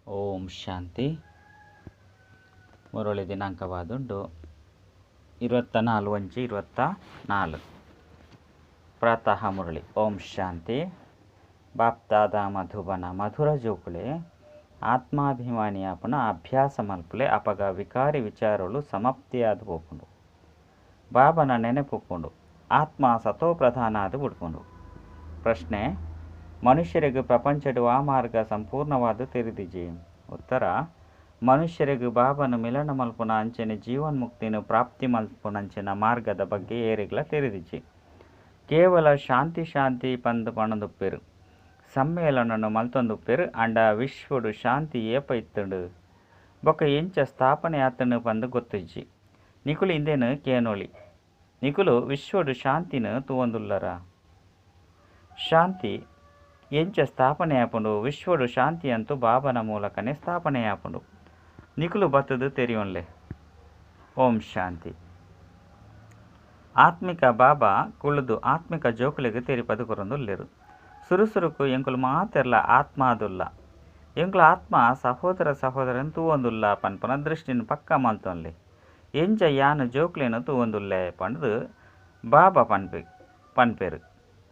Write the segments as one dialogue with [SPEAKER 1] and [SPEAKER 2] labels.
[SPEAKER 1] ಓಂ ಶಾಂತಿ. ಮುರಳಿ ದಿನಾಂಕವಾದುಂಡು 24/1/24. ಪ್ರಾತಃ ಮುರಳಿ. ಓಂ ಶಾಂತಿ. ಬಾಪ್ದಾದ ಮಧುಬನ ಮಧುರ ಜೋಕುಲೆ ಆತ್ಮಾಭಿಮಾನಿಯಾಪನ ಅಭ್ಯಾಸ ಮಲ್ಪುಲೆ ಅಪಗ ವಿಕಾರಿ ವಿಚಾರಲು ಸಮಾಪ್ತಿಯಾದ ಪೋಪುಂಡು. ಬಾಬನ ನೆನಪುಪುಂಡು. ಆತ್ಮ ಸತೋ ಪ್ರಧಾನ ಅದು ಬಿಡ್ಪುಂಡು. ಪ್ರಶ್ನೆ: ಮನುಷ್ಯರಿಗೆ ಪ್ರಪಂಚಡು ಆ ಮಾರ್ಗ ಸಂಪೂರ್ಣವಾದ ತೆರೆದಿಜಿ? ಉತ್ತರ: ಮನುಷ್ಯರಿಗೆ ಬಾಬನ ಮಿಲನ ಮಲ್ಪುನ ಅಂಚನೆ ಜೀವನ್ಮುಕ್ತಿನ ಪ್ರಾಪ್ತಿ ಮಲ್ಪುನಂಚಿನ ಮಾರ್ಗದ ಬಗ್ಗೆ ಏರಿಗ್ಲ ತೆರೆದಿಜಿ. ಕೇವಲ ಶಾಂತಿ ಶಾಂತಿ ಪಂದು ಪಣದುಪ್ಪೆರು, ಸಮ್ಮೇಳನನು ಮಲ್ತೊಂದುಪ್ಪೆರು. ಅಂಡ ವಿಶ್ವಡು ಶಾಂತಿ ಏಪ ಇತ್ತುಂಡು ಬೊಕ ಎಂಚ ಸ್ಥಾಪನೆ ಆತುಂಡು ಪಂದು ಗೊತ್ತಿಜ್ಜಿ. ನಿಕುಲು ಇಂದೇನು ಕೇನೋಳಿ, ನಿಕುಲು ವಿಶ್ವಡು ಶಾಂತಿನ ತೂವೊಂದುಲ್ಲರ? ಶಾಂತಿ ಎಂಚ ಸ್ಥಾಪನೆ ಆಪುಂಡು? ವಿಶ್ವಡು ಶಾಂತಿ ಅಂತೂ ಬಾಬನ ಮೂಲಕನೇ ಸ್ಥಾಪನೆ ಆಪುಂಡು. ನಿಕುಲು ಬತ್ತದು ತೆರಿಯೊನ್ಲೆ. ಓಂ ಶಾಂತಿ. ಆತ್ಮಿಕ ಬಾಬಾ ಕುಳುದು ಆತ್ಮಿಕ ಜೋಕುಲೆಗ್ ತೆರಿಪದು ಕೊರೊಂದುಲ್ಲೆರು. ಸುರುಸುರುಕು ಎಂಕುಲು ಮಾತೆರ್ಲ ಆತ್ಮಾದುಲ್ಲ, ಎಂಕುಲು ಆತ್ಮ ಸಹೋದರ ಸಹೋದರನ್ ತೂವೊಂದುಲ್ಲ ಪನ್ಪುನ ದೃಷ್ಟಿನ ಪಕ್ಕ ಮಲ್ತೊನ್ಲೆ. ಎಂಚ ಯಾನ್ ಜೋಕುಲೆನ್ ತೂವೊಂದುಲ್ಲೆ ಪಂಡ್ದ್ ಬಾಬಾ ಪನ್ಪೆರು.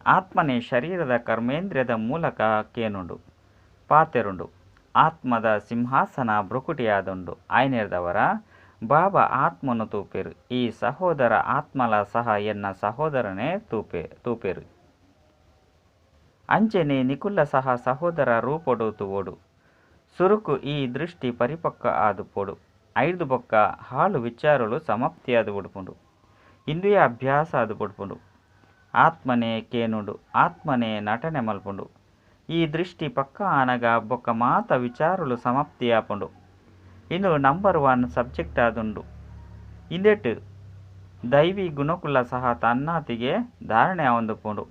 [SPEAKER 1] ಆತ್ಮನೇ ಶರೀರದ ಕರ್ಮೇಂದ್ರಿಯದ ಮೂಲಕ ಕೇನುಂಡು, ಪಾತೆರುಂಡು. ಆತ್ಮದ ಸಿಂಹಾಸನ ಭ್ರುಕುಟಿಯಾದುಂಡು. ಆಯ್ನೆರ್ದವರ ಬಾಬಾ ಆತ್ಮನು ತೂಪೆರು. ಈ ಸಹೋದರ ಆತ್ಮಲ ಸಹ ಎನ್ನ ಸಹೋದರನೇ ತೂಪೆರು. ಅಂಚನೆ ನಿಕುಲ್ಲ ಸಹ ಸಹೋದರ ರೂಪೊಡು ತೂವೊಡು. ಸುರುಕು ಈ ದೃಷ್ಟಿ ಪರಿಪಕ್ವ ಆದುಪೊಡು. ಐದು ಬೊಕ್ಕ ಹಾಳು ವಿಚಾರಲು ಸಮಾಪ್ತಿಯಾದ ಬಿಡ್ಪುಂಡು. ಇಂದುವೇ ಅಭ್ಯಾಸ ಆದು ಬಿಡ್ಪುಂಡು. ಆತ್ಮನೇ ಕೇನುಂಡು, ಆತ್ಮನೇ ನಟನೆ ಮಲ್ಪುಂಡು. ಈ ದೃಷ್ಟಿ ಪಕ್ಕ ಆನಗ ಬೊಕ್ಕ ಮಾತ ವಿಚಾರಲು ಸಮಾಪ್ತಿಯಾಪುಂಡು. ಇಂದು ನಂಬರ್ 1 ಸಬ್ಜೆಕ್ಟ್ ಆದುಂಡು. ಇಂದೆಟ್ ದೈವಿ ಗುಣಕುಲ ಸಹ ತನ್ನಾತಿಗೆ ಧಾರಣೆ ಆವೊಂದುಪ್ಪುಂಡು.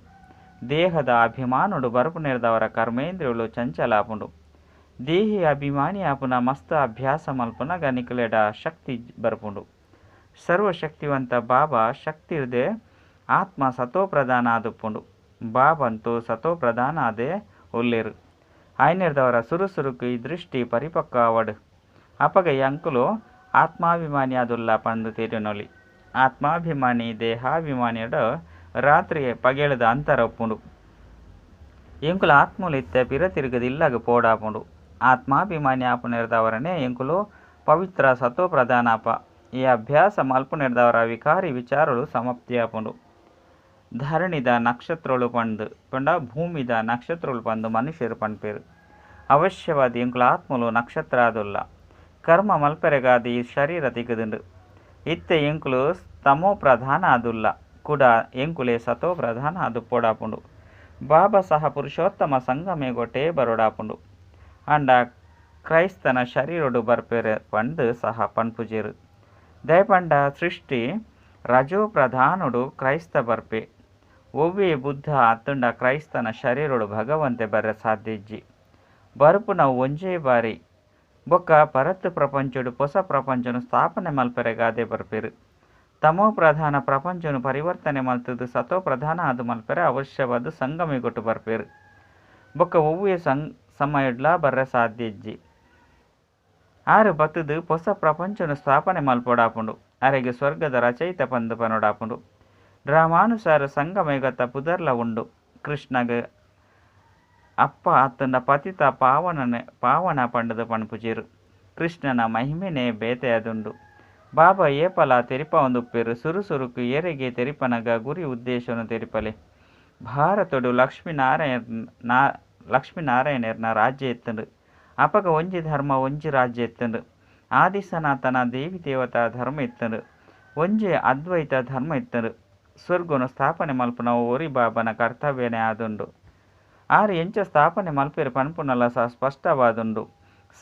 [SPEAKER 1] ದೇಹದ ಅಭಿಮಾನಡು ಬರಪುನೆರ್ದವರ ಕರ್ಮೇಂದ್ರಿಯಲು ಚಂಚಲಾಪುಂಡು. ದೇಹಿ ಅಭಿಮಾನಿ ಆಪುನ ಮಸ್ತ್ ಅಭ್ಯಾಸ ಮಲ್ಪುನಗ ನಿಕುಲೆಡ ಶಕ್ತಿ ಬರಪುಂಡು. ಸರ್ವಶಕ್ತಿವಂತ ಬಾಬಾ ಶಕ್ತಿರ್ದೆ ಆತ್ಮ ಸತೋ ಪ್ರಧಾನ ಆದುಪ್ಪುಂಡು. ಬಾಬಂತೂ ಸತೋ ಪ್ರಧಾನ ಆದೇ ಉಲ್ಲೇರು. ಆಯ್ನೆರ್ದವರ ಸುರುಸುರುಕು ಈ ದೃಷ್ಟಿ ಪರಿಪಕ್ವ ಆವಡು. ಅಪಗ ಎಂಕುಲು ಆತ್ಮಾಭಿಮಾನಿ ಆದುಲ್ಲ ಪಂದು ತೆರಿನೊಲಿ. ಆತ್ಮಾಭಿಮಾನಿ ದೇಹಾಭಿಮಾನಿಯಡ ರಾತ್ರಿ ಪಗೆಳದ ಅಂತರ ಉಪ್ಪುಂಡು. ಎಂಕುಲು ಆತ್ಮಲು ಇತ್ತೆ ಪಿರ ತಿರುಗದ ಇಲ್ಲಗ ಪೋಡಾಪುಂಡು. ಆತ್ಮಾಭಿಮಾನಿ ಆಪುನೆರ್ದವರನೇ ಎಂಕುಲು ಪವಿತ್ರ ಸತೋ ಪ್ರಧಾನಾಪ. ಈ ಅಭ್ಯಾಸ ಮಲ್ಪುನೆರ್ದವರ ವಿಕಾರಿ ವಿಚಾರಲು ಸಮಾಪ್ತಿಯಾಪುಂಡು. ಧರಣಿದ ನಕ್ಷತ್ರಳು ಪಂದು ಪಂಡ ಭೂಮಿದ ನಕ್ಷತ್ರಳು ಪಂದು ಮನುಷ್ಯರು ಪನ್ಪೆರು. ಅವಶ್ಯವಾದ ಎಂಕುಲು ಆತ್ಮಲು ನಕ್ಷತ್ರ ಆದುಲ್ಲ. ಕರ್ಮ ಮಲ್ಪೆರೆಗಾದ ಈ ಶರೀರ ತಿಗದುಂಡು. ಇತ್ತೆ ಎಂಕುಲು ತಮೋ ಪ್ರಧಾನ ಆದುಲ್ಲ, ಕೂಡ ಎಂಕುಲೆ ಸತೋ ಪ್ರಧಾನ ಆದು ಪೋಡಾಪುಂಡು. ಬಾಬಾ ಸಹ ಪುರುಷೋತ್ತಮ ಸಂಗಮೇಗೊಟ್ಟೇ ಬರೋಡಾಪುಂಡು. ಅಂಡ ಕ್ರೈಸ್ತನ ಶರೀರಡು ಬರ್ಪೆರೆ ಪಂದು ಸಹ ಪನ್ಪುಜೆರು. ದಯಪಂಡ ಸೃಷ್ಟಿ ರಜೋ ಪ್ರಧಾನುಡು ಕ್ರೈಸ್ತ ಬರ್ಪೆ. ಒವ್ವೇ ಬುದ್ಧ ಅತ್ತುಂಡ ಕ್ರೈಸ್ತನ ಶರೀರಡು ಭಗವಂತೆ ಬರ ಸಾಧ್ಯಜ್ಜಿ. ಬರುಪುನ ಒಂಜೇ ಬಾರಿ ಬೊಕ್ಕ ಪರತ್ ಪ್ರಪಂಚಡು ಹೊಸ ಪ್ರಪಂಚನು ಸ್ಥಾಪನೆ ಮಲ್ಪೆರೆಗಾದೆ ಬರ್ಪೆರು. ತಮೋ ಪ್ರಧಾನ ಪ್ರಪಂಚನು ಪರಿವರ್ತನೆ ಮಲ್ತದು ಸತೋ ಪ್ರಧಾನ ಆದು ಮಲ್ಪೆರೆ ಅವಶ್ಯವಾದ ಸಂಗಮಿಗೊಟ್ಟು ಬರ್ಪೆರು. ಬೊಕ್ಕ ಒವ್ವೇ ಸಮಯಡ್ಲಾ ಬರ್ರೆ ಸಾಧ್ಯಜ್ಜಿ. ಆರು ಬತ್ತದು ಹೊಸ ಪ್ರಪಂಚನು ಸ್ಥಾಪನೆ ಮಲ್ಪೊಡಾಪುಂಡು. ಅರೆಗೆ ಸ್ವರ್ಗದ ರಚಯಿತ ಪಂದು ಪನೊಡಾಪುಂಡು. ಡ್ರಾಮಾನುಸಾರ ಸಂಗಮೇಗತ ಪುದರ್ಲ ಉಂಡು. ಕೃಷ್ಣಗ ಅಪ್ಪ ಅತ್ತಂಡ ಪತಿತ ಪಾವನ ಪಂಡದ ಪನ್ಪುಜೆರು. ಕೃಷ್ಣನ ಮಹಿಮೆನೆ ಬೇತೆಯಾದುಂಡು. ಬಾಬಾ ಏಪಲ ತೆರಿಪವಂದುಪ್ಪೆರು. ಸುರುಸುರುಕು ಏರೆಗೆ ತೆರಿಪನಗ ಗುರಿ ಉದ್ದೇಶನು ತೆರಿಪಲೆ. ಭಾರತಡು ಲಕ್ಷ್ಮೀನಾರಾಯಣರ್ನ ರಾಜ್ಯ ಇತ್ತುಂಡು. ಅಪಗ ಒಂಜಿ ಧರ್ಮ ಒಂಜಿ ರಾಜ್ಯ ಇತ್ತುಂಡು. ಆದಿ ಸನಾತನ ದೇವಿ ದೇವತಾ ಧರ್ಮ ಇತ್ತುಂಡು. ಒಂಜಿ ಅದ್ವೈತ ಧರ್ಮ ಇತ್ತುಂಡು. ಸ್ವರ್ಗನು ಸ್ಥಾಪನೆ ಮಲ್ಪುನ ಒರಿ ಬಾಬನ ಕರ್ತವ್ಯನೇ ಆದುಂಡು. ಆರು ಎಂಚ ಸ್ಥಾಪನೆ ಮಲ್ಪೆರು ಪನ್ಪುನಲ ಸಹ ಸ್ಪಷ್ಟವಾದುಂಡು.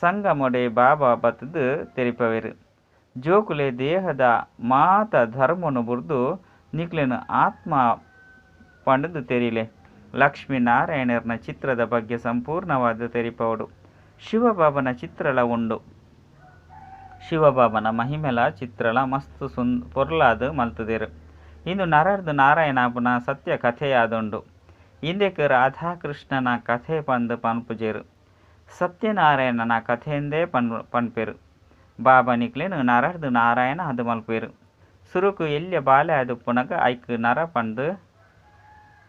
[SPEAKER 1] ಸಂಗಮೊಡೆ ಬಾಬಾ ಬತ್ತದು ತೆರಿಪವೆರು. ಜೋಕುಲೆ ದೇಹದ ಮಾತ ಧರ್ಮನು ಬುರ್ದು ನಿಕ್ಲೆನು ಆತ್ಮ ಪಂಡದು ತೆರಿಲೆ. ಲಕ್ಷ್ಮೀನಾರಾಯಣರ್ನ ಚಿತ್ರದ ಬಗ್ಗೆ ಸಂಪೂರ್ಣವಾದ ತೆರಿಪವಡು. ಶಿವಬಾಬನ ಚಿತ್ರಲ ಉಂಡು. ಶಿವಬಾಬನ ಮಹಿಮೆಲ ಚಿತ್ರಲ ಮಸ್ತ್ ಪೊರ್ಲಾದ್ ಮಲ್ತುದೆರು. ಇಂದು ನರರ್ದು ನಾರಾಯಣಾಪುನ ಸತ್ಯ ಕಥೆಯಾದುಂಡು. ಇಂದೆಕ್ ರಾಧಾಕೃಷ್ಣನ ಕಥೆ ಪಂದು ಪನ್ಪುಜೆರು. ಸತ್ಯನಾರಾಯಣನ ಕಥೆಂದೇ ಪನ್ಪೆರ್. ಬಾಬಾ ನಿಕ್ಲೆನ್ ನರರ್ದ್ ನಾರಾಯಣ ಆದ್ ಮಲ್ಪುವೆರ್. ಸುರುಕು ಎಲ್ಯ ಬಾಲೆ ಆದುಪ್ಪುನಗ ಐಕ್ ನರ ಪಂದ್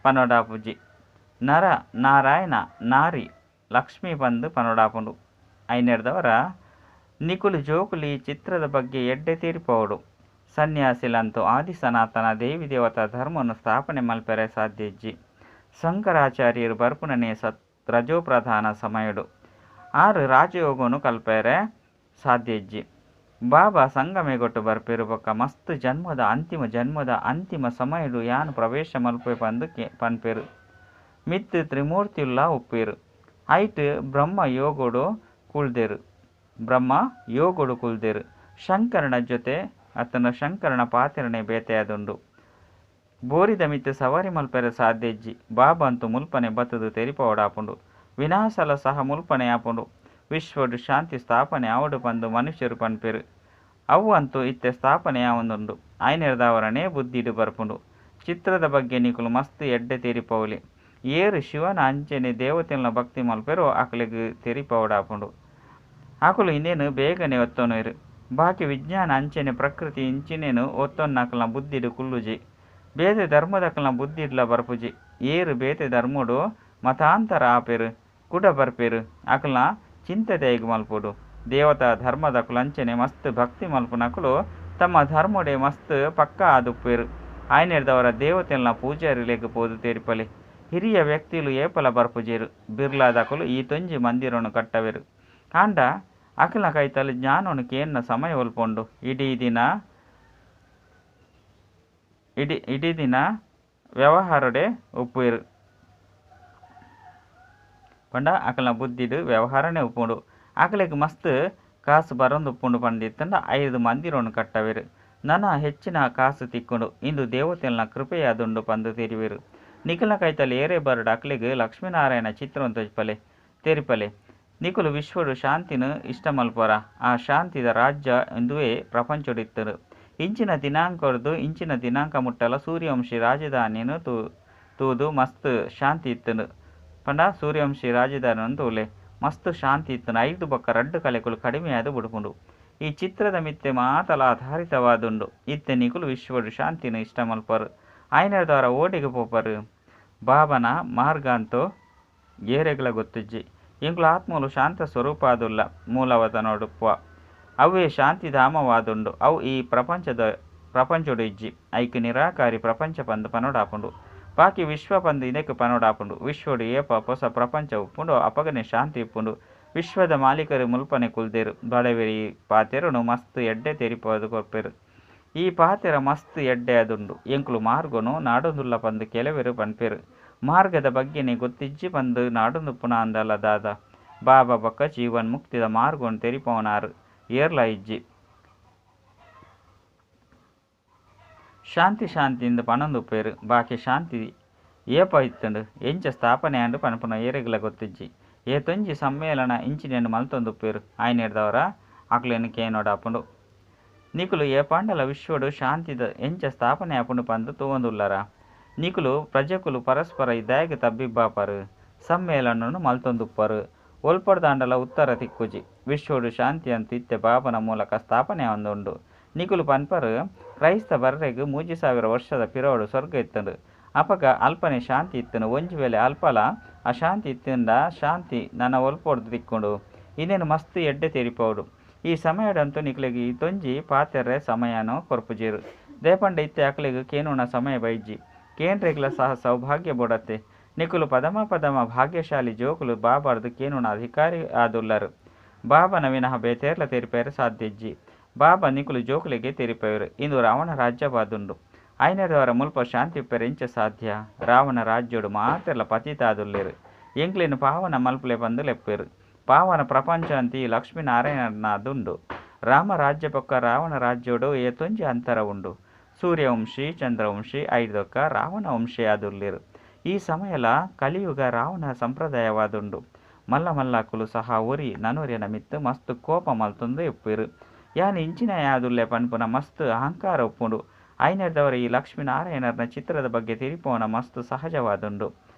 [SPEAKER 1] ಪನೊಡಾಪುಜಿ. ನರ ನಾರಾಯಣ, ನಾರಿ ಲಕ್ಷ್ಮೀ ಪಂದ್ ಪನೊಡಾಪುಂಡು. ಐನೆಡ್ದಾವರ ನಿಕುಲು ಜೋಕುಲು ಈ ಚಿತ್ರದ ಬಗ್ಗೆ ಎಡ್ಡೆ ತೆರಿಪಾವೊಡು. ಸನ್ಯಾಸಿಲಂತೂ ಆದಿ ಸನಾತನ ದೇವಿ ದೇವತಾ ಧರ್ಮನ್ ಸ್ಥಾಪನೆ ಮಲ್ಪೆರೆ ಸಾಧ್ಯ ಇಜ್ಜಿ. ಶಂಕರಾಚಾರ್ಯೆರ್ ಬರ್ಪುನನೇ ಸತ್ ರಜೋಪ್ರಧಾನ ಸಮಯಡ್. ಆರ್ ರಾಜಯೋಗನು ಕಲ್ಪೆರೆ ಸಾಧ್ಯ ಇಜ್ಜಿ. ಬಾಬಾ ಸಂಗಮಯುಗಟ್ ಬರ್ಪೆರ್ ಬೊಕ್ಕ ಮಸ್ತ್ ಜನ್ಮದ ಅಂತಿಮ ಜನ್ಮದ ಅಂತಿಮ ಸಮಯಡ್ ಯಾನ್ ಪ್ರವೇಶ ಮಲ್ಪುವೆ ಪಂದ್ ಪನ್ಪೆರ್. ಮಿತ್ತ್ ತ್ರಿಮೂರ್ತಿಲುಲಾ ಉಪ್ಪುವೆರ್. ಐಟ್ ಬ್ರಹ್ಮ ಯೋಗಡ್ ಕುಲ್ದೆರ್. ಬ್ರಹ್ಮ ಯೋಗಡ್ ಕುಲ್ದೆರ್. ಶಂಕರನ ಜೊತೆ ಅತ್ತಂಡ ಶಂಕರನ ಪಾತೆರನೆ ಬೇತೆ ಆದುಂಡು. ಬೋರಿದ ಮಿತ್ತ್ ಸವಾರಿ ಮಲ್ಪೆರೆ ಸಾಧ್ಯ ಇಜ್ಜಿ. ಬಾಬಾ ಅಂತೂ ಮುಲ್ಪನೆ ಬತ್ತುದು ತೆರಿಪಾವೊಡಾಪುಂಡು. ವಿನಾಶಲ ಸಹ ಮುಲ್ಪನೆ ಆಪುಂಡು. ವಿಶ್ವಡ್ ಶಾಂತಿ ಸ್ಥಾಪನೆ ಆವಡ್ ಪಂದ್ ಮನುಷ್ಯರು ಪನ್ಪೆರ್. ಅವು ಅಂತೂ ಇತ್ತೆ ಸ್ಥಾಪನೆ ಆವೊಂದುಂಡು. ಐನೆರ್ದಾವರನೇ ಬುದ್ಧಿಡ್ ಬರ್ಪುಂಡು. ಚಿತ್ರದ ಬಗ್ಗೆ ನಿಕುಲು ಮಸ್ತ್ ಎಡ್ಡೆ ತೆರಿಪಾವೊಲಿ. ಏರ್ ಶಿವನ ಅಂಚನೆ ದೇವತೆಲ್ನ ಭಕ್ತಿ ಮಲ್ಪೆರೋ ಅಕ್ಲೆಗ್ ತೆರಿಪಾವೊಡಾಪುಂಡು. ಅಕುಲು ಇಂದೆನ್ ಬೇಗನೆ ಒತ್ತೊನುವೆರ್. ಬಾಕಿ ವಿಜ್ಞಾನ ಅಂಚನೆ ಪ್ರಕೃತಿ ಇಂಚಿನೇನು ಒತ್ತೊನ್ನಕಲ್ನ ಬುದ್ಧಿಡ್ ಕುಲ್ಲುಜಿ. ಬೇತೆ ಧರ್ಮದಕಲ್ನ ಬುದ್ಧಿಡ್ಲ ಬರ್ಪುಜಿ. ಏರ್ ಬೇತೆ ಧರ್ಮಡ್ ಮತಾಂತರ ಆಪೆರ್ ಕುಡ ಬರ್ಪೆರ್ ಅಕಲ್ನ ಚಿಂತೆ ದಾಯೆಗ್ ಮಲ್ಪೊಡು. ದೇವತಾ ಧರ್ಮದಕುಲು ಅಂಚನೆ ಮಸ್ತ್ ಭಕ್ತಿ ಮಲ್ಪುನಕುಲು ತಮ್ಮ ಧರ್ಮಡೇ ಮಸ್ತ್ ಪಕ್ಕಾ ಆದುಪ್ಪುವೆರ್. ಐನೆರ್ದಾವರ ದೇವತೆಲ್ನ ಪೂಜಾರಿಲೆಗ್ ಪೋದು ತೆರಿಪಲೆ. ಹಿರಿಯ ವ್ಯಕ್ತಿಲು ಏಪಲ ಬರ್ಪುಜೆರ್. ಬಿರ್ಲಾದಕುಲು ಈತೊಂಜಿ ಮಂದಿರನ್ ಕಟ್ಟವೆರ್. ಆಂಡ ಅಕಲ್ನ ಕೈತಲ್ ಜ್ಞಾನನ್ ಕೇನ್ನ ಸಮಯ ಒಲ್ಪ ಉಂಡು. ಇಡೀ ದಿನ ಇಡೀ ದಿನ ವ್ಯವಹಾರಡೇ ಉಪ್ಪುವೆರ್. ಪಂಡ ಅಕಲ್ನ ಬುದ್ಧಿಡ್ ವ್ಯವಹಾರನೇ ಉಪ್ಪುಂಡು. ಅಕಲೆಗ್ ಮಸ್ತ್ ಕಾಸು ಬರೊಂದು ಉಪ್ಪುಂಡು ಪಂದಿತ್ತುಂಡ ಐರ್ದ್ ಮಂದಿರನ್ ಕಟ್ಟವೆರ್. ನನ ಹೆಚ್ಚಿನ ಕಾಸು ತಿಕ್ಕುಂಡು. ಇಂದು ದೇವತೆಲ್ನ ಕೃಪೆಯಾದುಂಡು ಪಂದ್ ತೆರಿವೆರ್. ನಿಕಲ್ನ ಕೈತಲ್ ಏರೇ ಬರಡ್ ಅಕ್ಲೆಗ್ ಲಕ್ಷ್ಮೀನಾರಾಯಣ ಚಿತ್ರನ್ ತೋಜಿಪಲೆ ತೆರಿಪಲೆ. ನಿಕುಲು ವಿಶ್ವಡ್ ಶಾಂತಿನ್ ಇಷ್ಟ ಮಲ್ಪುವರ. ಆ ಶಾಂತಿದ ರಾಜ್ಯ ಇಂದುವೇ ಪ್ರಪಂಚಡ್ ಇತ್ತುಂಡು. ಇಂಚಿನ ದಿನಾಂಕರ್ದ್ ಇಂಚಿನ ದಿನಾಂಕ ಮುಟ್ಟಲ ಸೂರ್ಯವಂಶಿ ರಾಜಧಾನಿನ್ ತೂದು ಮಸ್ತ್ ಶಾಂತಿ ಇತ್ತುಂಡು. ಪಂಡ ಸೂರ್ಯವಂಶಿ ರಾಜಧಾನಿನ್ ತೂಲೆ ಮಸ್ತ್ ಶಾಂತಿ ಇತ್ತುಂಡು. ಐರ್ದ್ ಬೊಕ್ಕ ರಡ್ಡ್ ಕಲೆಕುಲು ಕಡಿಮೆ ಆದ್ ಬುಡ್ಪುಂಡು. ಈ ಚಿತ್ರದ ಮಿತ್ತೆ ಮಾತಲ ಆಧಾರಿತವಾದುಂಡು. ಇತ್ತೆ ನಿಕುಲು ವಿಶ್ವಡ್ ಶಾಂತಿನ್ ಇಷ್ಟ ಮಲ್ಪುವರ್. ಐನೆರ್ದಾವರ ಓಡೆಗ್ ಪೋಪರ್. ಬಾಬನ ಮಾರ್ಗ ಅಂತೂ ಏರೆಗ್ಲ ಗೊತ್ತಿಜ್ಜಿ. ಎಂಕುಲು ಆತ್ಮಲು ಶಾಂತ ಸ್ವರೂಪ ಆದುಲ್ಲ. ಮೂಲವತನೊಡುಪ್ಪುವ. ಅವ್ವೇ ಶಾಂತಿಧಾಮವಾದುಂಡು. ಅವು ಈ ಪ್ರಪಂಚಡ್ ಇಜ್ಜಿ. ಐಕ್ ನಿರಾಕಾರಿ ಪ್ರಪಂಚ ಪಂದ್ ಪನೊಡಾಪುಂಡು. ಬಾಕಿ ವಿಶ್ವ ಪಂದ್ ಇಂದೆಕ್ ಪನೊಡಾಪುಂಡು. ವಿಶ್ವಡ್ ಏಪ ಪೊಸ ಪ್ರಪಂಚ ಉಪ್ಪುಂಡೋ ಅಪಗನೆ ಶಾಂತಿ ಉಪ್ಪುಂಡು. ವಿಶ್ವದ ಮಾಲೀಕರು ಮುಲ್ಪನೆ ಕುಲ್ದೆರ್. ಬಡವೆರ್ ಈ ಪಾತೆರನ್ ಮಸ್ತ್ ಎಡ್ಡೆ ತೆರಿಪಾದ್ ಕೊರ್ಪೆರ್. ಈ ಪಾತೆರ ಮಸ್ತ್ ಎಡ್ಡೆ ಆದುಂಡು. ಎಂಕುಲು ಮಾರ್ಗನ್ ನಾಡೊಂದುಲ್ಲ ಪಂದ್ ಕೆಲವೆರ್ ಪನ್ಪೆರ್. ಮಾರ್ಗದ ಬಗ್ಗೆನೇ ಗೊತ್ತಿಜ್ಜಿ ಪಂದ್ ನಾಡೊಂದುಪ್ಪುನ ಅಂದಲ ದಾದ. ಬಾಬಾ ಬೊಕ್ಕ ಜೀವನ್ ಮುಕ್ತಿದ ಮಾರ್ಗನ್ ತೆರಿಪಾವುನಾರ್ ಏರ್ಲಾ ಇಜ್ಜಿ. ಶಾಂತಿ ಶಾಂತಿಂದ್ ಪನೊಂದುಪ್ಪುವೆರ್. ಬಾಕಿ ಶಾಂತಿ ಏಪ ಇತ್ತುಂಡು ಎಂಚ ಸ್ಥಾಪನೆ ಆಂಡ್ ಪನ್ಪುನ ಏರೆಗ್ಲ ಗೊತ್ತಿಜ್ಜಿ. ಏತೊಂಜಿ ಸಮ್ಮೇಳನ ಇಂಚಿನೆನ್ ಮಲ್ತೊಂದುಪ್ಪುವೆರ್. ಐನೆರ್ದಾವರ ಅಕ್ಲೆನ್ ಕೇನೊಡಾಪುಂಡು. ನಿಕುಲು ಏಪಾಂಡಲ ವಿಶ್ವಡ್ ಶಾಂತಿ ಎಂಚ ಸ್ಥಾಪನೆ ಆಪುಂಡು ಪಂದ್ ತೂವೊಂದುಲ್ಲರ. ನಿಕುಲು ಪ್ರಜೆಕುಲು ಪರಸ್ಪರ ದಾಯೆಗ್ ತಬ್ಬಿಬ್ಬಾಪರ್. ಸಮ್ಮೇಳನನ್ ಮಲ್ತೊಂದುಪ್ಪುವರ್. ಒಲ್ಪಡ್ದಾಂಡಲ ಉತ್ತರ ತಿಕ್ಕುಜಿ. ವಿಶ್ವಡ್ ಶಾಂತಿ ಅಂತೂ ಇತ್ತೆ ಬಾಬನ ಮೂಲಕ ಸ್ಥಾಪನೆ ಆವೊಂದುಂಡು. ನಿಕುಲು ಪನ್ಪರ್ ಕ್ರೈಸ್ತ ಬರ್ರೆಗ್ 3000 ವರ್ಷದ ಪಿರವುಡು ಸ್ವರ್ಗ ಇತ್ತುಂಡು. ಅಪಗ ಅಲ್ಪನೆ ಶಾಂತಿ ಇತ್ತುಂಡು. ಒಂಜಿ ವೇಳೆ ಅಲ್ಪಲ ಅಶಾಂತಿ ಇತ್ತುಂಡ ಶಾಂತಿ ನನ ಒಲ್ಪೊರ್ದು ತಿಕ್ಕುಂಡು. ಇಂದೆನ್ ಮಸ್ತ್ ಎಡ್ಡೆ ತೆರಿಪಾವೊಡು. ಈ ಸಮಯಡಂತೂ ನಿಕ್ಲೆಗ್ ಈತೊಂಜಿ ಪಾತೆರ್ರೆ ಸಮಯನ್ ಕೊರ್ಪುಜೆರ್. ದಾಯೆ ಪಂಡ ಇತ್ತೆ ಅಕ್ಲೆಗ್ ಕೇನುನ ಸಮಯ ಬೈಜಿ. ಕೇನ್ರೆಗ್ಲ ಸಹ ಸೌಭಾಗ್ಯ ಬೋಡತ್ತೆ. ನಿಕುಲು ಪದಮ ಪದಮ ಭಾಗ್ಯಶಾಲಿ ಜೋಕುಲು ಬಾಬಾರ್ದ್ ಕೇನುನ ಅಧಿಕಾರಿ ಆದುಲ್ಲರ್. ಬಾಬನ ವಿನಃ ಬೇತೇರ್ಲ ತೆರಿಪಾಯೆರೆ ಸಾಧ್ಯ ಇಜ್ಜಿ. ಬಾಬಾ ನಿಕುಲು ಜೋಕುಲೆಗೇ ತೆರಿಪಾವೆರ್. ಇಂದು ರಾವಣ ರಾಜ್ಯವಾದುಂಡು. ಐನೆರ್ದಾವರ ಮುಲ್ಪ ಶಾಂತಿ ಉಪ್ಪೆರೆ ಎಂಚ ಸಾಧ್ಯ. ರಾವಣ ರಾಜ್ಯಡ್ ಮಾತೆರ್ಲ ಪತಿತ ಆದುಲ್ಲೆರ್. ಎಂಕ್ಲೆನ್ ಪಾವನ ಮಲ್ಪುಲೆ ಪಂದ್ ಲೆಪ್ಪುವೆರ್. ಪಾವನ ಪ್ರಪಂಚ ಅಂತೀ ಲಕ್ಷ್ಮೀನಾರಾಯಣನಾದುಂಡು. ರಾಮ ರಾಜ್ಯ ಬೊಕ್ಕ ರಾವಣ ರಾಜ್ಯಡ್ ಏತೊಂಜಿ ಅಂತರ ಉಂಡು. ಸೂರ್ಯವಂಶಿ ಚಂದ್ರವಂಶಿ ಐರ್ದೊಕ್ಕ ರಾವಣ ವಂಶಿ ಆದುಲ್ಲೆರ್. ಈ ಸಮಯಲ ಕಲಿಯುಗ ರಾವಣ ಸಂಪ್ರದಾಯವಾದುಂಡು. ಮಲ್ಲ ಮಲ್ಲಕುಲು ಸಹ ಒರಿ ನನೊರಿಯನ ಮಿತ್ತ್ ಮಸ್ತ್ ಕೋಪ ಮಲ್ತೊಂದೇ ಉಪ್ಪುವೆರ್. ಯಾನ್ ಇಂಚಿನಾಯೆ ಆದುಲ್ಲೆ ಪನ್ಪುನ ಮಸ್ತ್ ಅಹಂಕಾರ ಉಪ್ಪುಂಡು. ಐನೆರ್ದಾವರ ಈ ಲಕ್ಷ್ಮೀನಾರಾಯಣನ ಚಿತ್ರದ ಬಗ್ಗೆ ತೆರಿಪಾವುನ ಮಸ್ತ್ ಸಹಜವಾದುಂಡು.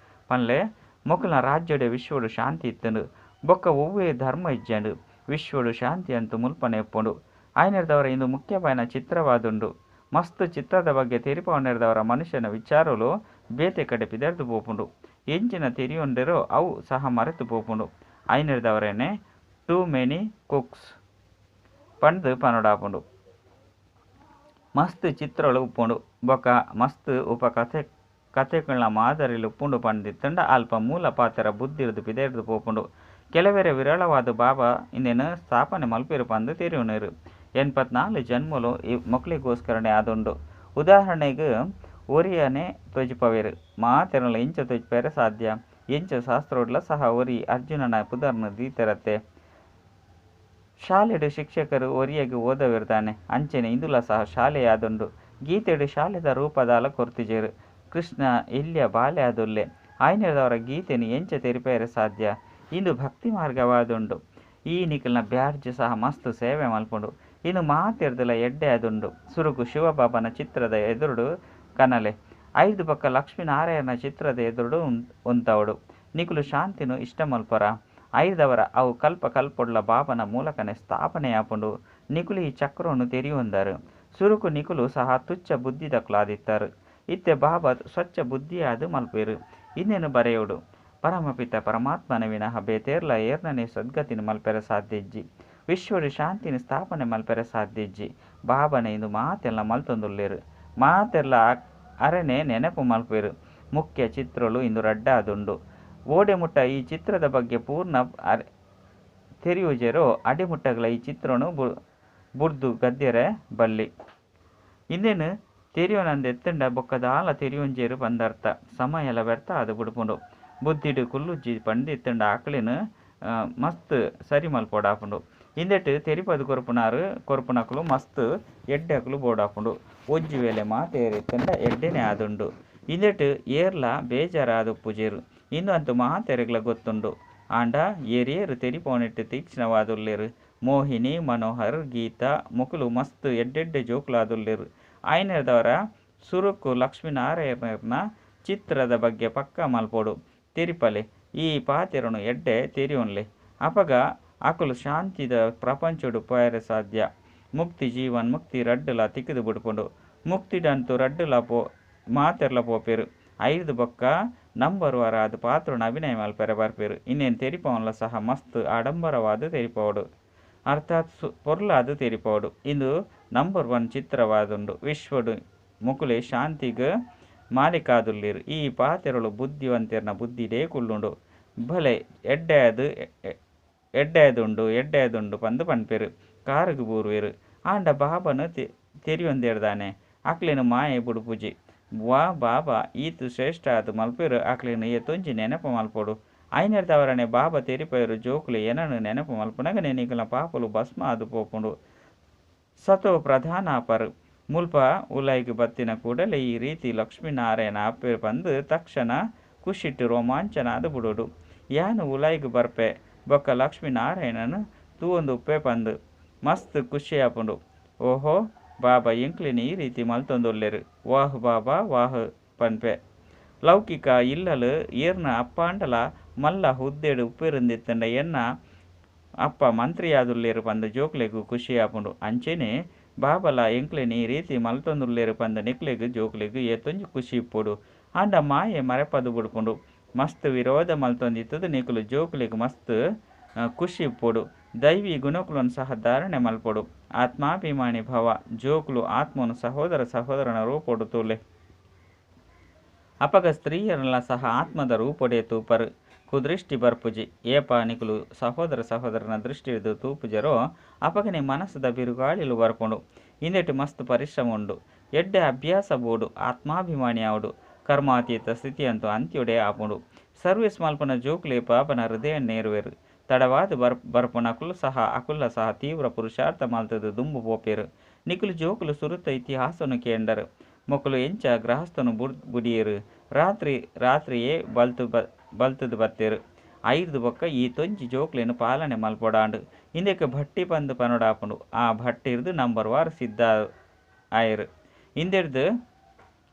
[SPEAKER 1] ಪನ್ಲೆ ಮೊಕಲ್ನ ರಾಜ್ಯಡ್ ವಿಶ್ವಡ್ ಶಾಂತಿ ಇತ್ತುಂಡು. ಬೊಕ್ಕ ಒವ್ವೇ ಧರ್ಮ ಇಜ್ಜಂಡು. ವಿಶ್ವಡು ಶಾಂತಿ ಅಂತು ಮುಲ್ಪನೆ ಉಪ್ಪುಂಡು. ಆಯ್ನೆರ್ದವರ ಇಂದು ಮುಖ್ಯವಾಯಿನ ಚಿತ್ರವಾದುಂಡು. ಮಸ್ತ್ ಚಿತ್ರದ ಬಗ್ಗೆ ತೆರಿಪಾವನೆರ್ದವರ ಮನುಷ್ಯನ ವಿಚಾರಲು ಬೇತೆ ಕಡೆ ಪಿದರ್ದು ಪೋಪುಂಡು. ಎಂಚಿನ ತೆರಿಯೊಂಡೆರೋ ಅವು ಸಹ ಮರೆತು ಪೋಪುಂಡು. ಆಯ್ನೆರ್ದವರನೆ ಟೂ ಮೆನಿ ಕುಕ್ಸ್ ಪಂದ್ ಪನೊಡಾಪುಂಡು. ಮಸ್ತ್ ಚಿತ್ರಲು ಉಪ್ಪುಂಡು. ಬೊಕ್ಕ ಮಸ್ತ್ ಉಪಕಥೆ ಕಥೆಗಳ ಮಾದರಿಲು ಉಪ್ಪುಂಡು ಪಂದಿತ್ತುಂಡ ಅಲ್ಪ ಮೂಲ ಪಾತ್ರ ಬುದ್ಧಿರ್ದ್ ಪಿದರ್ದು ಪೋಪುಂಡು. ಕೆಲವೆರೆ ವಿರಳವಾದ ಬಾಬಾ ಇಂದೆನ್ ಸ್ಥಾಪನೆ ಮಲ್ಪೆರ್ ಪಂದ್ ತೆರಿಯೊನೆರ್. 84 ಜನ್ಮಲು ಮೊಕ್ಲೆಗೋಸ್ಕರನೇ ಆದುಂಡು. ಉದಾಹರಣೆಗ್ ಒರಿಯನೇ ತೋಜಿಪವೇರ್. ಮಾತೆರ್ನಲ ಎಂಚ ತೋಜಿಪೆರೆ ಸಾಧ್ಯ. ಎಂಚ ಶಾಸ್ತ್ರಡ್ಲ ಸಹ ಒರಿ ಅರ್ಜುನನ ಪುದರ್ನ್ ದೀತೆರತ್ತೆ. ಶಾಲೆಡ್ ಶಿಕ್ಷಕರು ಒರಿಯಗ್ ಓದವೆರ್ ದಾನೆ. ಅಂಚನೆ ಇಂದುಲ ಸಹ ಶಾಲೆಯಾದುಂಡು. ಗೀತೆಡ್ ಶಾಲೆದ ರೂಪದಾಲ ಕೊರ್ತಿಜೆರ್. ಕೃಷ್ಣ ಎಲ್ಯ ಬಾಲೆ ಆದುಲ್ಲೆ. ಆಯ್ನೆರ್ದವರ ಗೀತೆನ್ ಎಂಚ ತೆರಿಪಾಯೆರೆ ಸಾಧ್ಯ. ಇಂದು ಭಕ್ತಿ ಮಾರ್ಗವಾದುಂಡು. ಈ ನಿಕಲ್ನ ಬ್ಯಾಡ್ಜ್ ಸಹ ಮಸ್ತ್ ಸೇವೆ ಮಲ್ಪುಂಡು. ಇಂದು ಮಾತೆರ್ದಲ ಎಡ್ಡೆ ಆದುಂಡು. ಸುರುಕು ಶಿವಬಾಬನ ಚಿತ್ರದ ಎದುರುಡು ಕನಲೆ. ಐರ್ದ್ ಬೊಕ್ಕ ಲಕ್ಷ್ಮೀ ನಾರಾಯಣನ ಚಿತ್ರದ ಎದುರುಡು ಉಂತಾವೊಡು. ನಿಕುಲು ಶಾಂತಿನ್ ಇಷ್ಟ ಮಲ್ಪರ. ಐರ್ದವರ ಅವು ಕಲ್ಪ ಕಲ್ಪೊಡ್ಲ ಬಾಬನ ಮೂಲಕನೆ ಸ್ಥಾಪನೆ ಆಪುಂಡು. ನಿಕುಲು ಈ ಚಕ್ರನ್ ತೆರಿಯೊಂದರ್. ಸುರುಕು ನಿಕುಲು ಸಹ ತುಚ್ಛ ಬುದ್ಧಿದಕುಲಾದಿತ್ತರ್. ಇತ್ತೆ ಬಾಬಾ ಸ್ವಚ್ಛ ಬುದ್ಧಿಯಾದ್ ಮಲ್ಪುವೆರ್. ಇಂದೆನ್ ಬರೆಯೊಡು. ಪರಮಪಿತ ಪರಮಾತ್ಮನ ವಿನಃ ಬೇತೇರ್ಲ ಏರ್ನನೇ ಸದ್ಗತಿನ್ ಮಲ್ಪೆರೆ ಸಾಧ್ಯ ಇಜ್ಜಿ. ವಿಶ್ವಡ್ ಶಾಂತಿನ್ ಸ್ಥಾಪನೆ ಮಲ್ಪೆರೆ ಸಾಧ್ಯ ಇಜ್ಜಿ. ಬಾಬನ ಇಂದು ಮಾತೆಲ್ಲ ಮಲ್ತೊಂದುಲ್ಲೆರ್. ಮಾತೆರ್ಲ ಅರೆನೆ ನೆನಪು ಮಲ್ಪುವೆರ್. ಮುಖ್ಯ ಚಿತ್ರಲು ಇಂದು ರಡ್ಡಾದುಂಡು. ಓಡೆ ಮುಟ್ಟ ಈ ಚಿತ್ರದ ಬಗ್ಗೆ ಪೂರ್ಣ ತೆರಿಯುಜೆರೋ ಅಡೆ ಮುಟ್ಟಗಲ ಈ ಚಿತ್ರನು ಬುಡ್ದು ಗದ್ದೆರೆ ಬಲ್ಲಿ. ಇಂದೆನ್ ತೆರಿಯೊನಂದೆ ಎತ್ತುಂಡ ಬೊಕ್ಕ ದಾಲ ತೆರಿಯೊಂಜೆರ್ ಪಂದರ್ಥ. ಸಮಯಲ ವ್ಯರ್ಥ ಆದ್ ಬುಡ್ಪುಂಡು. ಬುದ್ಧಿಡ್ ಕುಲ್ಲುಜ್ಜಿ ಪಂದಿತ್ತುಂಡ ಅಕ್ಲೆನ್ ಮಸ್ತ್ ಸರಿ ಮಲ್ಪೊಡಾಪುಂಡು. ಇಂದೆಟ್ ತೆರಿಪಾದ್ ಕೊರ್ಪುನಾರ್ ಕೊರ್ಪುನಕುಲು ಮಸ್ತ್ ಎಡ್ಡೆ ಅಕುಲು ಬೋಡಾಪುಂಡು. ಒಂಜಿ ವೇಳೆ ಮಾತೆರ್ ಇತ್ತುಂಡ ಎಡ್ಡೆನೆ ಆದುಂಡು. ಇಂದೆಟ್ ಏರ್ಲ ಬೇಜಾರಾದ್ ಉಪ್ಪುಜೆರ್. ಇಂದು ಅಂತು ಮಾತೆರೆಗ್ಲ ಗೊತ್ತುಂಡು. ಆಂಡ ಏರೇರು ತೆರಿಪಾವುನೆಟ್ ತೀಕ್ಷ್ಣವಾದುಲ್ಲೆರ್. ಮೋಹಿನಿ ಮನೋಹರ್ ಗೀತಾ ಮೊಕುಲು ಮಸ್ತ್ ಎಡ್ಡೆಡ್ಡೆ ಜೋಕುಲಾದುಲ್ಲೆರ್. ಆಯ್ನೆರ್ದವರ ಸುರುಕು ಲಕ್ಷ್ಮೀನಾರಾಯಣೆರ್ನ ಚಿತ್ರದ ಬಗ್ಗೆ ಪಕ್ಕ ಮಲ್ಪೊಡು. ತೆರಿಪಾಲೆ. ಈ ಪಾತೆರೊನು ಎಡ್ಡೆ ತೆರಿಯೊನ್ಲೆ. ಅಪಗ ಅಕುಲು ಶಾಂತಿದ ಪ್ರಪಂಚೊಡು ಪೋಯೆರೆ ಸಾಧ್ಯ. ಮುಕ್ತಿ ಜೀವನ್ ಮುಕ್ತಿ ರಡ್ಡಲ ತಿಕ್ಕುದು ಬುಡ್ಪುಂಡು. ಮುಕ್ತಿಡಂತೂ ರಡ್ಡಲ ಮಾತೆರ್ಲ ಪೋಪೆರ್. ಐರ್ದ್ ಬೊಕ್ಕ ನಂಬರ್ ವಾರ್ ಆದ್ ಪಾತ್ರನ್ ಅಭಿನಯ ಮಲ್ಪೆರೆ ಬರ್ಪೆರ್. ಇಂದೆನ್ ತೆರಿಪಾವುನ್ಲ ಸಹ ಮಸ್ತ್ ಆಡಂಬರವಾದ್ ತೆರಿಪಾವೊಡು. ಅರ್ಥಾತ್ ಪೊರ್ಲಾದ್ ತೆರಿಪಾವೊಡು. ಇಂದು ನಂಬರ್ ಒನ್ ಚಿತ್ರವಾದುಂಡು. ವಿಶ್ವಡ್ ಮೊಕುಲೆ ಶಾಂತಿಗ್ ಮಾಲೀಕಾದುಲ್ಲೆರ್. ಈ ಪಾತೆರಲು ಬುದ್ಧಿವಂತೆರ್ನ ಬುದ್ಧಿಡೇ ಕುಲ್ಲುಂಡು. ಬಲೆ ಎಡ್ಡೆ ಎಡ್ಡೆದುಂಡು ಎಡ್ಡೆದುಂಡು ಪಂದ್ ಪನ್ಪೆರ್. ಕಾರುಗ್ ಬೂರುವೆರ್. ಆಂಡ ಬಾಬಾನ ತೆರಿಯೊಂದೆರ್ ದಾನೆ. ಅಕ್ಲೆನ್ ಮಾಯೆ ಬುಡ್ಪುಜಿ. ವಾ ಬಾಬಾ ಈತ್ ಶ್ರೇಷ್ಠ ಆದ್ ಮಲ್ಪುವೆರ್ ಅಕ್ಲೆನ್ ಏತೊಂಜಿ ನೆನಪು ಮಲ್ಪೊಡು. ಐನೆರ್ದವರನೆ ಬಾಬಾ ತೆರಿಪಾಯೆರ್ ಜೋಕುಲೆ ಎನನ್ ನೆನಪು ಮಲ್ಪುನಗನೆ ನಿಕಲ್ನ ಪಾಪಲು ಭಸ್ಮ ಆದ್ ಪೋಪುಂಡು. ಸತೋ ಪ್ರಧಾನ ಆಪರ್. ಮುಲ್ಪ ಉಲಾಯಿಗ್ ಬತ್ತಿನ ಕೂಡಲೇ ಈ ರೀತಿ ಲಕ್ಷ್ಮೀನಾರಾಯಣ ಆಪೆರ್ ಪಂದ್ ತಕ್ಷಣ ಖುಷಿಟ್ ರೋಮಾಂಚನ ಆದ್ ಬುಡೊಡು. ಯಾನ್ ಉಲಾಯಿಗ್ ಬರ್ಪೆ ಬೊಕ್ಕ ಲಕ್ಷ್ಮೀನಾರಾಯಣನ್ ತೂವೊಂದು ಉಪ್ಪೆ ಪಂದ್. ಮಸ್ತ್ ಖುಷಿ ಆಪುಂಡು. ಓಹೋ ಬಾಬಾ ಎಂಕ್ಲೆನ್ ಈ ರೀತಿ ಮಲ್ತೊಂದುಲ್ಲೆರ್. ವಾಹ್ ಬಾಬಾ ವಾಹ್ ಪನ್ಪೆ. ಲೌಕಿಕ ಇಲ್ಲಲ್ ಏರ್ನ ಅಪ್ಪಾಂಡಲ ಮಲ್ಲ ಹುದ್ದೆಡ್ ಉಪ್ಪೆರಿಂದಿತ್ತುಂಡ ಎನ್ನ ಅಪ್ಪ ಮಂತ್ರಿಯಾದುಲ್ಲೆರ್ ಪಂದ್ ಜೋಕ್ಲೆಗ್ ಖುಷಿ ಆಪುಂಡು. ಅಂಚೆನೆ ಬಾಬಲ ಎಂಕ್ಲೆನ್ ಈ ರೀತಿ ಮಲ್ತೊಂದುಲ್ಲೆರ್ ಪಂದ್ ನಿಕ್ಲೆಗ್ ಜೋಕ್ಲೆಗ್ ಏತೊಂಜಿ ಖುಷಿ ಇಪ್ಪೊಡು. ಆಂಡ ಮಾಯೆ ಮರೆಪದ್ ಬುಡ್ಪುಂಡು. ಮಸ್ತ್ ವಿರೋಧ ಮಲ್ತೊಂದಿತ್ತುದು ನಿಕುಲು ಜೋಕ್ಲೆಗ್ ಮಸ್ತ್ ಖುಷಿ ಇಪ್ಪೊಡು. ದೈವಿ ಗುಣಕುಲನ್ ಸಹ ಧಾರಣೆ ಮಲ್ಪೊಡು. ಆತ್ಮಾಭಿಮಾನಿ ಭವ. ಜೋಕುಲು ಆತ್ಮನು ಸಹೋದರ ಸಹೋದರನ ರೂಪೊಡು ತೂಲೆ. ಅಪಗ ಸ್ತ್ರೀಯರ್ನ್ಲ ಸಹ ಆತ್ಮದ ರೂಪೊಡೇ ತೂಪರ್. ಕುದೃಷ್ಟಿ ಬರ್ಪುಜಿ. ಏಪ ನಿಕುಲು ಸಹೋದರ ಸಹೋದರನ ದೃಷ್ಟಿರ್ದ್ ತೂಪುಜರೋ ಅಪಗನೆ ಮನಸ್ಸುದ ಬಿರುಗಾಳಿಲು ಬರ್ಪುಂಡು. ಇಂದೆಟ್ ಮಸ್ತ್ ಪರಿಶ್ರಮ ಉಂಡು. ಎಡ್ಡೆ ಅಭ್ಯಾಸ ಬೋಡು. ಆತ್ಮಾಭಿಮಾನಿ ಆವೊಡು. ಕರ್ಮಾತೀತ ಸ್ಥಿತಿ ಅಂತೂ ಅಂತ್ಯೊಡೇ ಆಪುಂಡು. ಸರ್ವಿಸ್ ಮಲ್ಪುನ ಜೋಕುಲೇ ಬಾಬನ ಹೃದಯ ನೇರುವೆರ್. ತಡವಾದ್ ಬರ್ಪುನಕುಲು ಸಹ ಅಕುಲ್ಲ ಸಹ ತೀವ್ರ ಪುರುಷಾರ್ಥ ಮಲ್ತುದು ದುಂಬು ಪೋಪೆರ್. ನಿಕುಲು ಜೋಕುಲು ಸುರುತ ಇತಿಹಾಸನ್ ಕೇಂಡರ್. ಮೊಕುಲು ಎಂಚ ಗೃಹಸ್ಥನ್ ಬುಡಿಯೆರ್. ರಾತ್ರಿ ರಾತ್ರಿಯೇ ಬಲ್ತುದು ಬತ್ತೆರ್. ಐರ್ದ್ ಬೊಕ್ಕ ಈತೊಂಜಿ ಜೋಕ್ಲೆನ್ ಪಾಲನೆ ಮಲ್ಪೊಡಾಂಡ್. ಇಂದೆಕ್ ಭಟ್ಟಿ ಪಂದ್ ಪನೊಡಾಪುಂಡು. ಆ ಭಟ್ಟಿರ್ದ್ ನಂಬರ್ ವಾರ್ ಸಿದ್ಧ ಆಯೆರ್. ಇಂದೆರ್ದ್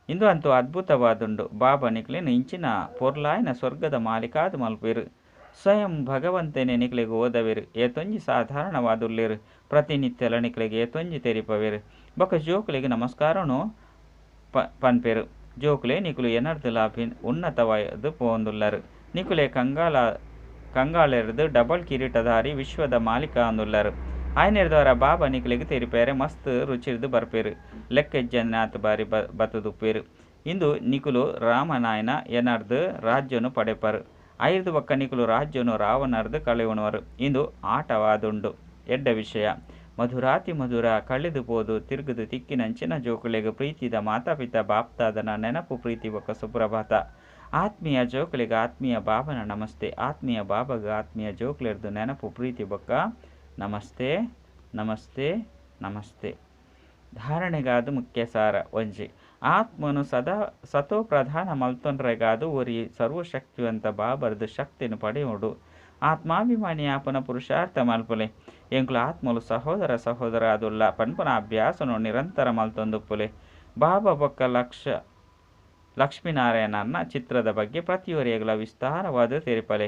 [SPEAKER 1] ಇಂದು ಅಂತೂ ಅದ್ಭುತವಾದುಂಡು. ಬಾಬಾ ನಿಕ್ಲೆನ್ ಇಂಚಿನ ಪೊರ್ಲಾಯಿನ ಸ್ವರ್ಗದ ಮಾಲೀಕಾದ್ ಮಲ್ಪುವೆರ್. ಸ್ವಯಂ ಭಗವಂತೆನೆ ನಿಕಲೆಗ್ ಓದವೆರ್. ಏತೊಂಜಿ ಸಾಧಾರಣವಾದುಲ್ಲೆರ್. ಪ್ರತಿನಿತ್ಯಲ ನಿಕಲೆಗ್ ಏತೊಂಜಿ ತೆರಿಪಾವೆರ್. ಬೊಕ್ಕ ಜೋಕುಲೆಗ್ ನಮಸ್ಕಾರನ್ ಪನ್ಪೆರ್. ಜೋಕುಲೇ ನಿಕುಲು ಎನಡ್ದುಲಾ ಉನ್ನತವಾದ್ ಪೋವೊಂದುಲ್ಲರ್. ನಿಕುಲೇ ಕಂಗಾಳೆರ್ದ್ ಡಬಲ್ ಕಿರೀಟಧಾರಿ ವಿಶ್ವದ ಮಾಲೀಕ ಆವೊಂದುಲ್ಲರ್. ಆಯನೆರ್ದಾವರ ಬಾಬಾ ನಿಕಲೆಗ್ ತೆರಿಪಾಯೆರೆ ಮಸ್ತ್ ರುಚಿರ್ದ್ ಬರ್ಪೆರ್, ಲೆಕ್ಕ ಇಜ್ಜಂದಿನಾತ್ ಬಾರಿ ಬತ್ತುದುಪ್ಪುವೆರ್. ಇಂದು ನಿಕುಲು ರಾಮನಾಯಿನ ಎನಡ್ದ್ ರಾಜ್ಯನು ಪಡೆಪರ್. ಆಯಿರ್ದ್ ಬೊಕ್ಕ ನಿಕುಲು ರಾಜ್ಯನು ರಾವಣರ್ದ್ ಕಳೆವೊನುವರ್. ಇಂದು ಆಟವಾದುಂಡು. ಎಡ್ಡೆ ವಿಷಯ. ಮಧುರಾತಿಮಧುರ, ಕಳೆದು ಪೋದು ತಿರ್ಗುದು ತಿಕ್ಕಿನಂಚಿನ ಜೋಕುಲೆಗ್ ಪ್ರೀತಿದ ಮಾತಾಪಿತಾ ಬಾಪ್ದಾದನ ನೆನಪು ಪ್ರೀತಿ ಬೊಕ್ಕ ಸುಪ್ರಭಾತ. ಆತ್ಮೀಯ ಜೋಕುಲೆಗ್ ಆತ್ಮೀಯ ಬಾಬನ ನಮಸ್ತೆ. ಆತ್ಮೀಯ ಬಾಬಗ್ ಆತ್ಮೀಯ ಜೋಕುಲೆರ್ದ್ ನೆನಪು ಪ್ರೀತಿ ಬೊಕ್ಕ ನಮಸ್ತೆ ನಮಸ್ತೆ ನಮಸ್ತೆ. ಧಾರಣೆಗಾದ್ ಮುಖ್ಯ ಸಾರ ಒಂಜಿ. ಆತ್ಮನು ಸದಾ ಸತೋ ಪ್ರಧಾನ ಮಲ್ತೊನ್ರೆಗಾದ್ ಒರಿ ಸರ್ವಶಕ್ತಿವಂತ ಬಾಬರ್ದ್ ಶಕ್ತಿನ್ ಪಡೆಯೊಡು. ಆತ್ಮಾಭಿಮಾನಿ ಆಪುನ ಪುರುಷಾರ್ಥ ಮಲ್ಪುಲೆ. ಎಂಕುಲು ಆತ್ಮಲು ಸಹೋದರ ಸಹೋದರ ಆದುಲ್ಲ ಪನ್ಪುನ ಅಭ್ಯಾಸನು ನಿರಂತರ ಮಲ್ತೊಂದುಪ್ಪುಲೆ. ಬಾಬಾ ಬೊಕ್ಕ ಲಕ್ಷ್ಮೀನಾರಾಯಣನ ಚಿತ್ರದ ಬಗ್ಗೆ ಪ್ರತಿಯೊರಿಯಗ್ಲಾ ವಿಸ್ತಾರವಾದ್ ತೆರಿಪಾಲೆ.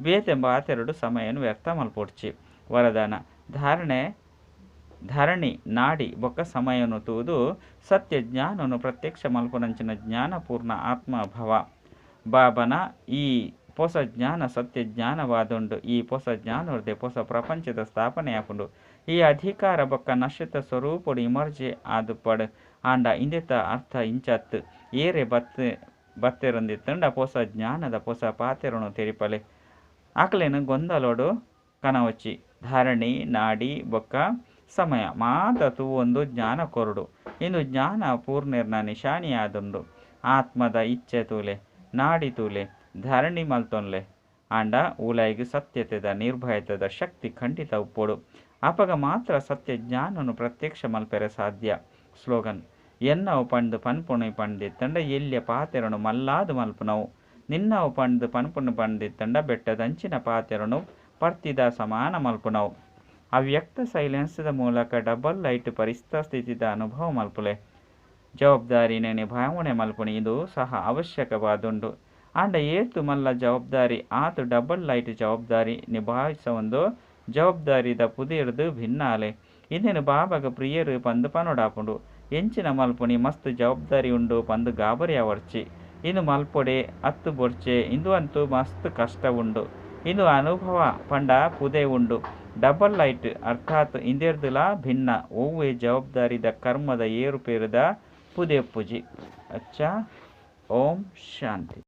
[SPEAKER 1] ಬೇತೆ ಪಾತೆರೊಡು ಸಮಯನ್ ವ್ಯರ್ಥ ಮಲ್ಪೊಡ್ಚಿ. ವರದಾನ: ಧಾರಣೆ ಧರಣಿ ನಾಡಿ ಬೊಕ್ಕ ಸಮಯನು ತೂದು ಸತ್ಯ ಜ್ಞಾನನು ಪ್ರತ್ಯಕ್ಷ ಮಲ್ಪುನಂಚಿನ ಜ್ಞಾನಪೂರ್ಣ ಆತ್ಮಭವ. ಬಾಬನ ಈ ಪೊಸ ಜ್ಞಾನ ಸತ್ಯ ಜ್ಞಾನವಾದುಂಡು. ಈ ಪೊಸ ಜ್ಞಾನೊರ್ದೆ ಪೊಸ ಪ್ರಪಂಚದ ಸ್ಥಾಪನೆ ಆಪುಂಡು. ಈ ಅಧಿಕಾರ ಬೊಕ್ಕ ನಶೆತ ಸ್ವರೂಪೊಡು ಇಮರ್ಜೆ ಆದುಪ್ಪಡ್. ಆಂಡ ಇಂದೆತ ಅರ್ಥ ಇಂಚತ್ ಏರೆ ಬತ್ತೆರೊಂದಿತ್ತುಂಡ ಪೊಸ ಜ್ಞಾನದ ಪೊಸ ಪಾತೆರೊನು ತೆರಿಪಾಲೆ. ಅಕಲೆನ್ ಗೊಂದಲೊಡು ಕನವೊಚಿ. ಧರಣಿ, ನಾಡಿ ಬೊಕ್ಕ ಸಮಯ ಮಾತ ತೂವೊಂದು ಜ್ಞಾನ ಕೊರೊಡು. ಇಂದು ಜ್ಞಾನ ಪೂರ್ಣೆರ್ನ ನಿಶಾನಿಯಾದುಂಡು. ಆತ್ಮದ ಇಚ್ಛೆ ತೂಲೆ. ನಾಡಿ ತೂಲೆ. ಧರಣಿ ಮಲ್ತೊನ್ಲೆ. ಆಂಡ ಉಲಾಯಿಗ್ ಸತ್ಯತೆದ ನಿರ್ಭಯತೆದ ಶಕ್ತಿ ಖಂಡಿತ ಉಪ್ಪೊಡು. ಅಪಗ ಮಾತ್ರ ಸತ್ಯ ಜ್ಞಾನನು ಪ್ರತ್ಯಕ್ಷ ಮಲ್ಪೆರೆ ಸಾಧ್ಯ. ಸ್ಲೋಗನ್: ಎನ್ನವು ಪಂದ್ ಪನ್ಪುನಿ ಪಂದಿತ್ತುಂಡ ಎಲ್ಯ ಪಾತೆರೊನು ಮಲ್ಲಾದ್ ಮಲ್ಪುನವು. ನಿನ್ನವು ಪಂದ್ ಪನ್ಪುನಿ ಪಂದಿತ್ತುಂಡ ಬೆಟ್ಟದಂಚಿನ ಪಾತೆರೊನು ಪರ್ತಿದ ಸಮಾನ ಮಲ್ಪುನವು. ಅವ್ಯಕ್ತ ಸೈಲೆನ್ಸ್ ದ ಮೂಲಕ ಡಬಲ್ ಲೈಟ್ ಫರಿಷ್ಠಾ ಸ್ಥಿತಿದ ಅನುಭವ ಮಲ್ಪುಲೆ. ಜವಾಬ್ದಾರಿನ್ ನಿಭಾವಣೆ ಮಲ್ಪುನಿ ಇಂದು ಸಹ ಅವಶ್ಯಕವಾದುಂಡು. ಆಂಡ ಏತ್ ಮಲ್ಲ ಜವಾಬ್ದಾರಿ ಆತ್ ಡಬಲ್ ಲೈಟ್ ಜವಾಬ್ದಾರಿ ನಿಭಾಯಿಸವೊಂದು ಜವಾಬ್ದಾರಿದ ಪುದೆರ್ದ್ ಭಿನ್ನ ಆಲೆ. ಇಂದೆನ್ ಬಾಬಾಗ್ ಪ್ರಿಯೆರ್ ಪಂದ್ ಪನೊಡಾಪುಂಡು. ಎಂಚಿನ ಮಲ್ಪುನಿ ಮಸ್ತ್ ಜವಾಬ್ದಾರಿ ಉಂಡು ಪಂದ್ ಗಾಬರಿ ಆವೊಡ್ಚಿ. ಇಂದು ಮಲ್ಪೊಡೆ ಅತ್ತ್ ಬೊಡ್ಚೆ ಇಂದು ಅಂತೂ ಮಸ್ತ್ ಕಷ್ಟ ಉಂಡು. ಇಂದು ಅನುಭವ ಪಂಡ ಪುದೆ ಉಂಡು. ಡಬಲ್ ಲೈಟ್ ಅರ್ಥಾತ್ ಇಂದೆರ್ದ್ ಲ ಭಿನ್ನ ಒವ್ವೆ ಜವಾಬ್ದಾರಿದ ಕರ್ಮದ ಏರುಪೇರುದ ಪುದೆ ಉಪ್ಪುಜಿ. ಅಚ್ಚಾ ಓಂ ಶಾಂತಿ.